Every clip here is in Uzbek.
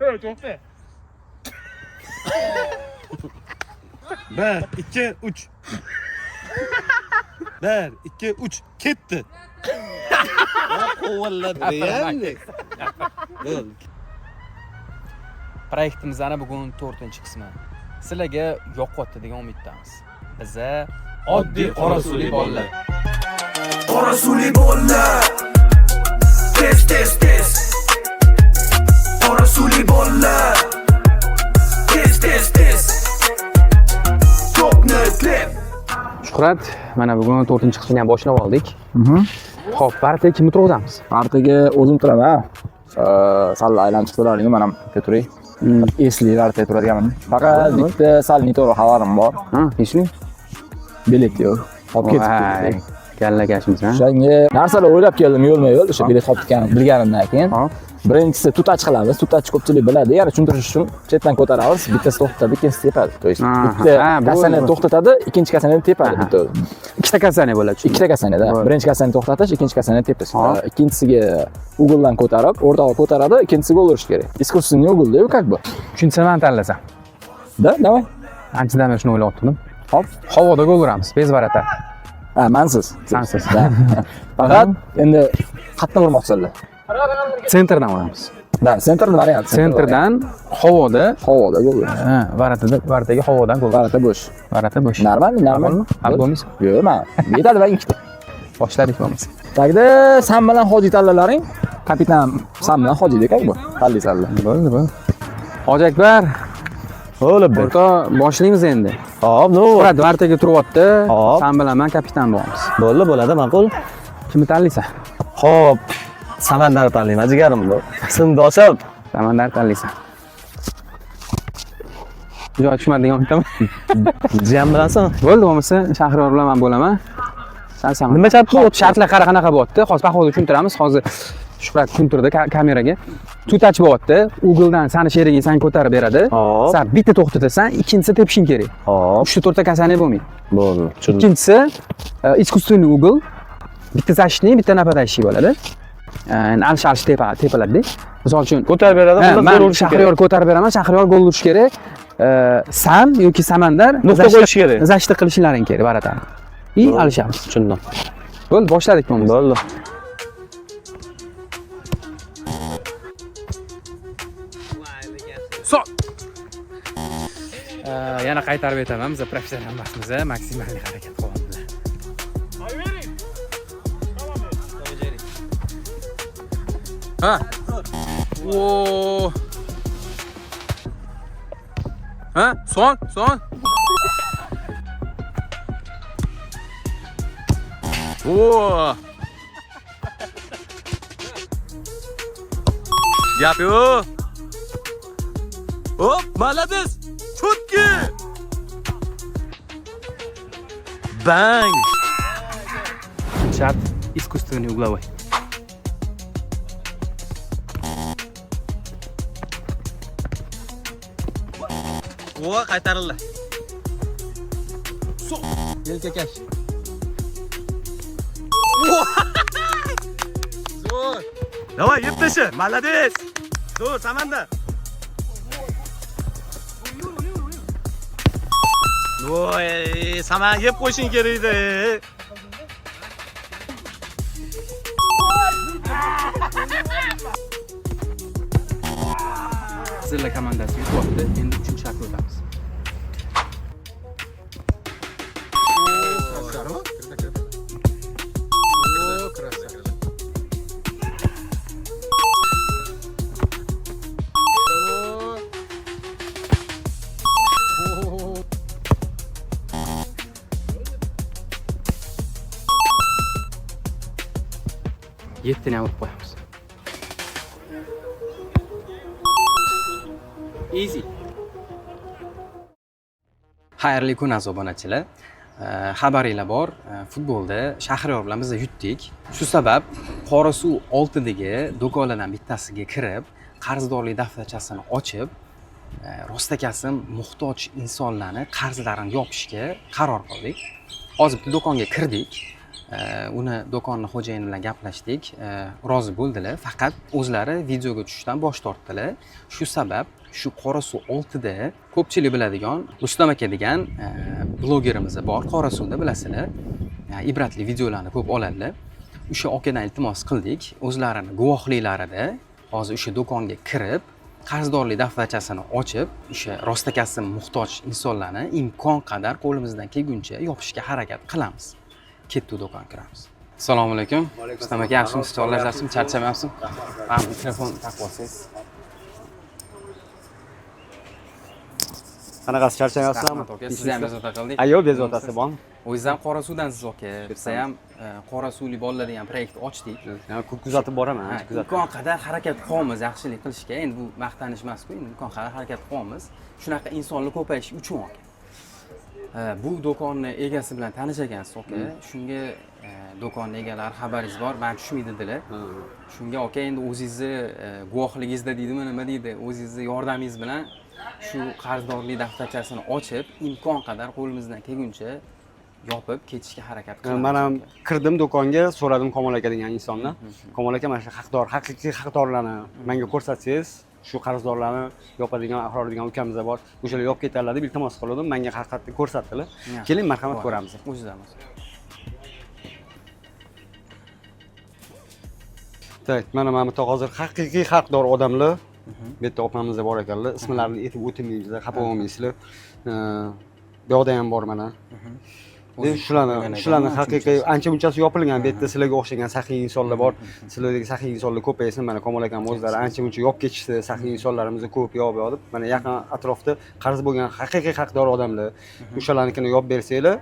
To'xta. 1 2 3. 1 2 3 ketdi. Quvvalladi reально. Bo'ldi. Proyektimizni bugun 4-qismi. Sizlarga yoqyapti degan umiddamiz. Biza oddiy qorasuvli bolalar. Qorasuvli bolalar. Tez, tez, tez. Qorasuvli bolalar. Tez, tez, tez. To'pni izlab. Shuhrat, mana bugun 4-qismini ham boshlab oldik. Xo'p, partiya kimni turg'izamiz? Partiyaga o'zim turaman. Sal aylanib chiqdilaring, men ham turay. Esli partiya turadiganman. Faqat bitta sal noto'g'ri xabarim bor. Ha, esli? Bilet yo'q. Olib ketibdi. Kallakashmisan. O'shanga narsalar o'ylab keldim yo'lma-yo'l, o'sha bilet qolib ketganini bilganimdan keyin. Birinchisi two-touch qilamiz. Two-touch ko'pchilik biladi. Yana tushuntirish uchun chetdan ko'taramiz, bittasi to'xtatadi, ikkinchisi tepadi. То есть bitta касание to'xtatadi, ikkinchi касание tepadi bitta. Ikkita касание bo'ladi. Ikkita касание da. Birinchi касание to'xtatish, ikkinchi касание tepish. Ikkinchisiga угол dan ko'tarib, o'rtog'i ko'taradi, ikkinchisiga gol urish kerak. Искусственный угол da как бы. Uchinchisini man tanlasam. Да, давай. Anchadan beri shuni o'ylayotgandim. Hop. Havoda gol uramiz, без ворота. Ha, mansiz. Sansiz. Да. Faqat endi qayerdan urmoqchilar? Центр dan uramiz. Да, центр variant. Центр dan havoda, havoda gol. Ha, ворота da, ворота ga havodan gol. Ворота bo'sh. Ворота bo'sh. Нормально, нормально. Hal bo'lmaysan. Yo'q, man yetadi va ikkita. Boshladik bo'lmasa. Tagda san bilan Hoji tanlalaring. Kapitan san bilan Hoji как бы. Tanlaysanlar. Bo'ldi, bo'ldi. Hoji Akbar, Bo'lib. o'rtoq, boshlaymiz endi. Hop, ну. Shuhrat ворота ga turyapti. Hop. San bilan man kapitan bo'lamiz. Bo'ldi, bo'ladi, ma'qul. Kimni tanlaysan? Hop. Samandar tanlayman, jigarim bu. Sindoshim. Samandar tanlaysan. Joy tushmadi degan umiddaman. Jiyan bilansan. Bo'ldi, bo'lmasa Shahriyor bilan men bo'laman. San Samandar. Nima shart Hop, shartlar qara qanaqa bo'lyapti? Hozir по ходу tushuntiramiz. Hozir Shuhrat tushuntirdi kameraga. Two touch bo'lyapti. Угол dan sani sheriging san ko'tarib beradi. Hop. San bitta to'xtatasan, ikkinchisi tepishing kerak. Hop, 3 ta 4 ta касание bo'lmaydi. bo'ldi. Tushundim. Ikkinchisi искусственный угол. Bitta защитник, bitta нападающий bo'ladi. Endi alish alish tepaladida. Misol uchun Ko'tarib beradi, Ha, xullas man gol urish kerak. Shahriyor ko'tarib beraman, Shahriyor gol urish kerak. San yoki Samandar Nuqta qo'yish kerak. Защита qilishlaring kerak ворота ni. И alishamiz. Tushundim. Bo'ldi, boshladik bo'lmasa. Bo'ldi. Sol. Yana qaytarib aytaman, biz professional emasmiz, maksimal harakat qilyapmiz. Ha. O. Ha, son, son. Oo. Gap yo'q. Hop, молодец. Чётки. Bang. Shart искусственный угловой. O, qaytarildi. Yelkakash. Zo'r. Давай, yeb tasha. Молодец. Zo'r, Samandar. Voy, Saman yeb qo'yishing kerak edi. Zilla komandasi yutyapti. Endi 3-shartga o'tamiz. Yettini ham urib qo'yamiz. Easy. Xayrli kun, aziz obunachilar. Xabaringlar bor, futbolda Shahriyor bilan biz yutdik. Shu sabab Qorasuv oltidagi do'konlardan bittasiga kirib, qarzdorlik daftarchasini ochib, rostakasim muhtoj insonlarni qarzlarini yopishga qaror qildik. Hozir bitta do'konga kirdik. Uni do'konni xo'jayini bilan gaplashdik. Rozi bo'ldilar, faqat o'zlari videoga tushishdan bosh tortdilar. Shu sabab shu Qorasuv 6da ko'pchilik biladigan Rustam aka degan blogerimiz bor. Qorasuvda bilasizlar, ibratli videolarni ko'p oladilar. O'sha akadan iltimos qildik, o'zlarini guvohliklarida hozir o'sha do'konga kirib, qarzdorlik daftarchasini ochib, o'sha rostakasi muhtoj insonlarni imkon qadar qo'limizdan kelguncha yopishga harakat qilamiz. Ketdik, do'kon kiramiz. Assalomu alaykum. Rustam aka, yaxshimisiz? Sog'lar yaxshimi? Charchamayapsizmi? Ha, mikrofon taqib olsangiz. Qanaqasi, charchamayapsizlarmi? Rahmat aka, sizni ham bezovta qildik. Yo'q, bezovtasi bormi? O'zingiz ham Qorasuvdansiz aka. Biz ham Qorasuvli bolalar degan proyekt ochdik. Kuzatib boraman, Ha, ancha kuzatib. imkon qadar harakat qilyapmiz yaxshilik qilishga. Endi bu maqtanish emas-ku, endi imkon qadar harakat qilyapmiz. Shunaqa insonlar ko'payishi uchun aka. Bu do'konni egasi bilan tanish ekansiz aka. Shunga do'konni egalari xabaringiz bor, man tushmaydi dedilar. Shunga aka endi o'zingizni guvohligingizda deydimi, nima deydi, o'zingizni yordamingiz bilan shu qarzdorlik daftarchasini ochib, imkon qadar qo'limizdan kelguncha yopib ketishga harakat qilamiz. Man ham kirdim do'konga, so'radim Komol aka degan insondan. Komol aka, mana shu haqdor, haqiqiy haqdorlarni menga ko'rsatsangiz, shu qarzdorlarni yopadigan Ahror degan ukamiz bor, o'shalar yopib ketadilar deb iltimos qildim. Menga haqiqatni ko'rsatdilar. Keling, marhamat, ko'ramiz. O'zidan. Так, mana bu yerda hozir haqiqiy haqdor odamlar bu yerda opamizda bor ekanlar. Ismlarini aytib o'tirmaymiz, xafa bo'lmaysizlar. Bu yoqda ham bor mana. Shularni haqiqiy ancha munchasi yopilgan. Bu yerda sizlarga o'xshagan saxiy insonlar bor. Sizlardagi saxiy insonlar ko'paysin. Mana Komol akam o'zlari ancha muncha yopib ketishdi. Saxiy insonlarimiz ko'p yopib yopib. Mana yaqin atrofda qarz bo'lgan haqiqiy haqdor odamlar, o'shalarnikini yopib bersanglar,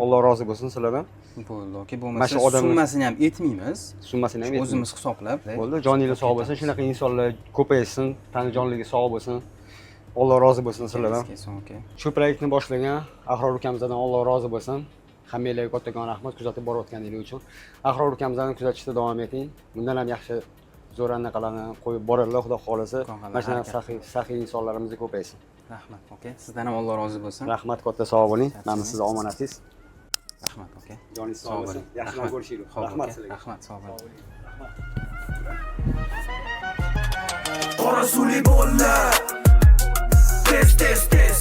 Alloh rozi bo'lsin sizlardan. Bo'ldi aka, bo'lmasa summasini ham aytmaymiz. Summasini ham o'zimiz hisoblab. Bo'ldi, joningiz sog' bo'lsin. Shunaqa insonlar ko'paysin, tani jonligi sog' bo'lsin. Alloh rozi bo'lsin sizlardan. Shu proyektni boshlagan Ahror ukamizdan Alloh rozi bo'lsin. Hammanglarga kattakon rahmat kuzatib borayotganingiz uchun. Ahror ukamizni kuzatishda davom eting. Bundan ham yaxshi zo'r anaqalarni qo'yib boradilar, Xudo xolasa. Mana shunaqa saxiy insonlarimiz ko'paysin. Rahmat aka. Sizdan ham Alloh rozi bo'lsin. Rahmat, katta sog' bo'ling. Mana siz omonatingiz. Rahmat aka. Joningiz sog' bo'lsin. Yaxshidan ko'rishaylik. Rahmat sizlarga. Rahmat, sog' bo'ling. Qorasuvli bolalar. Tez tez tez.